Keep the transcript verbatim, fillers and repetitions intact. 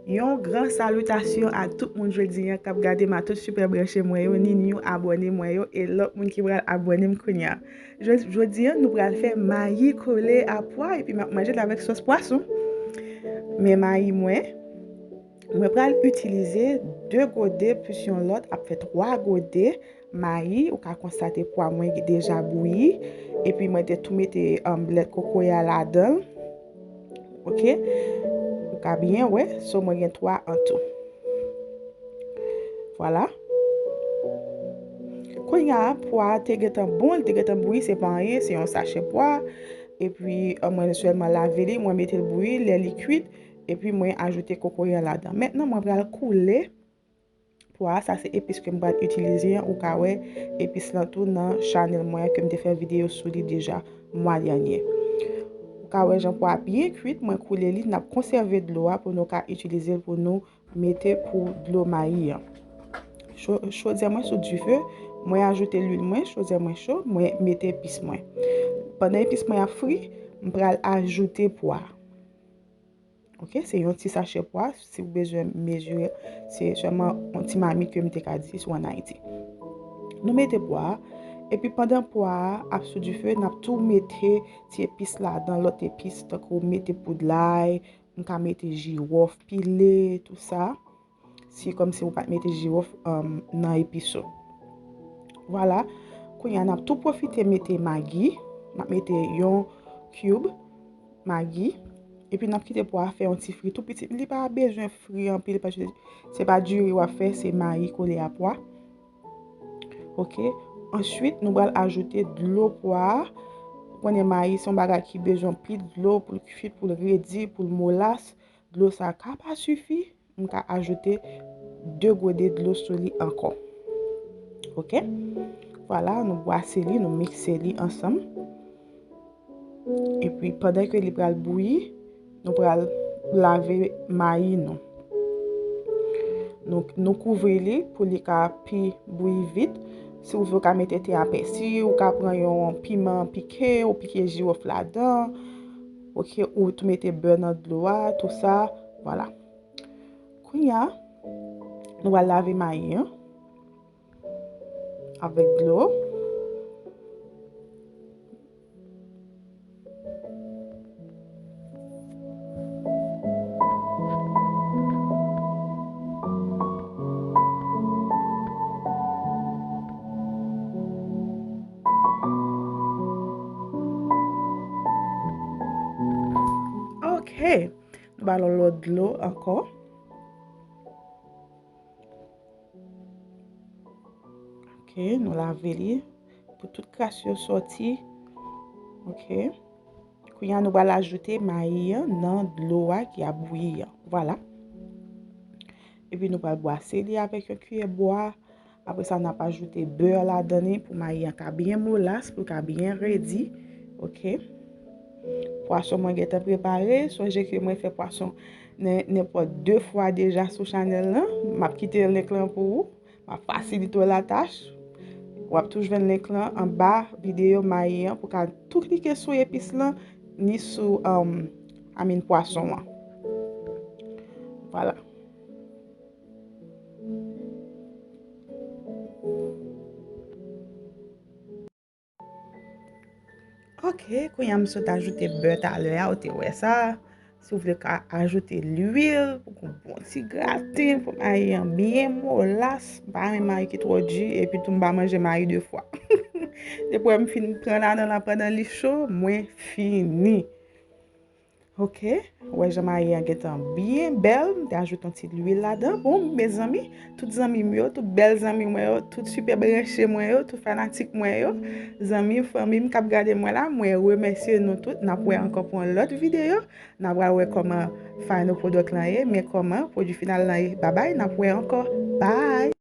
Yon gran salitasyon a tout moun jodi an k ap gade m, a tout sipè branche mwen yo, ni new abòne mwen yo, e lòt moun ki pral abòne m kounye a. Jodi an, nou pral fè mayi kole a pwa, epi m ap manje l avèk sòs pwason. Men mayi mwen, mwen pral itilize de gode plis yon lòt, ap fè twa gode mayi. Ou ka konstate pwa mwen deja bouyi. Epi mwen te tou mete, um, lèt kokoye a ladan l. Oke? Ou ka byen wè. So, mwen gen twa an tou. Vwala. Kounye a, pwa a te gentan bon, li te gentan bouyi, se pa anyen, se yon sachè pwa. Epi, um, mwen sèlman lave li, mwen mete l bouyi, lè li kwit, epi mwen ajoute kokoye a ladan. Mentnan, mwen pral koule pwa a, sa se epis ke m pral itilize an, ou ka wè epis lan tou nan chanèl mwen an ke m te fè videyo sou li deja mwa dènye. Ou ka wè jan pwa a byen kwit, mwen koule li, n ap konsève dlo a pou nou ka itilize l pou nou mete pou dlo mayi an. Cho-, chodyè mwen sou dife, mwen ajoute lwil mwen, chodyè mwen cho, mwen mete epis mwen. Pandan epis mwen ap fri, m pral ajoute pwa a. Oke, se yon ti sachè pwa, si w bezwen mezire, se sèlman yon ti mamit ke m te ka di si w ann Ayiti. Nou mete pwa a, epi pandan pwa a ap sou dife, n ap tou mete ti epis ladan, lòt epis, tankou mete poud lay, m ka mete jiwòf pile, tou sa. Si kòmsi ou pa t mete jiwòf, um, nan epis ou. Vwala. Kounye a, n ap tou pwofite mete magi. N ap mete yon cube magi. Epi n ap kite pwa a fè yon ti fri tou piti. Li pa bezwen fri anpil paske se pa diri w ap fè, se mayi kole a pwa. Oke. Answit, nou pral ajoute dlo pwa a. Ou konnen mayi se yon bagay ki bezwen anpil dlo pou l kwit, pou l redi, pou l molas. Dlo sa a ka pa sifi. M ka ajoute de gode dlo sou li ankò. Oke? Vwala, nou bwase li, nou mikse li ansanm. Epi, pandan ke li pral bouyi, nou pral lave mayi nou. Nou, nou kouvri li pou li ka pi bouyi vit. Si w vle, ou ka mete te a pèsi, ou ka pran yon piman pike, ou pike jiwòf ladan. Oke, ou tou mete bè nan dlo a, tou sa. Vwala. Kounye a, nou pral lave mayi an avèk dlo. Oke. Nou ba l yon lòt dlo ankò. Oke, nou lave li pou tout kras yo sòti. Oke. Kounye a, nou pral ajoute mayi an nan dlo a ki ap bouyi an. Vwala. Epi nou pral bwase li avèk yon kiyè bwa. Apre sa, n ap ajoute bè ladan li pou mayi an ka byen molas, pou l ka byen redi. Oke. Pwason mwen gentan prepare. Sonje ke mwen fè pwason nen-, nenpòt de fwa deja sou chanèl lan. M ap kite link lan pou ou. M ap fasilite w latach. W ap tou jwenn link lan anba videyo mayi an pou ka tou klike sou epis lan, ni sou, um, I mean, pwason an. Vwala. Ok, kounye a m sot ajoute bè talè a, ou te wè sa. Si w vle ka ajoute lwil, pou gon bon ti graten, pou mayi an byen molas. M pa renmen mayi ki twò di, epi tou m pa manje mayi de fwa. Depi m fin pran ladan la pandan li cho, mwen fini. Ok, ou wè jan mayi an gentan byen bèl, m te ajoute yon ti lwil ladan. Bon, mezanmi, tout zanmi m yo, tout bèl zanmi mwen yo, tout sipè branche mwen yo, tout fanatik mwen yo, zanmi m, fanmi m k ap gade mwen la, mwen remèsye nou tout. N ap wè ankò pou yon lòt videyo. N a pral wè kòman final product lan ye, men kòman pwodui final lan ye. Babay, n ap wè ankò. Bye!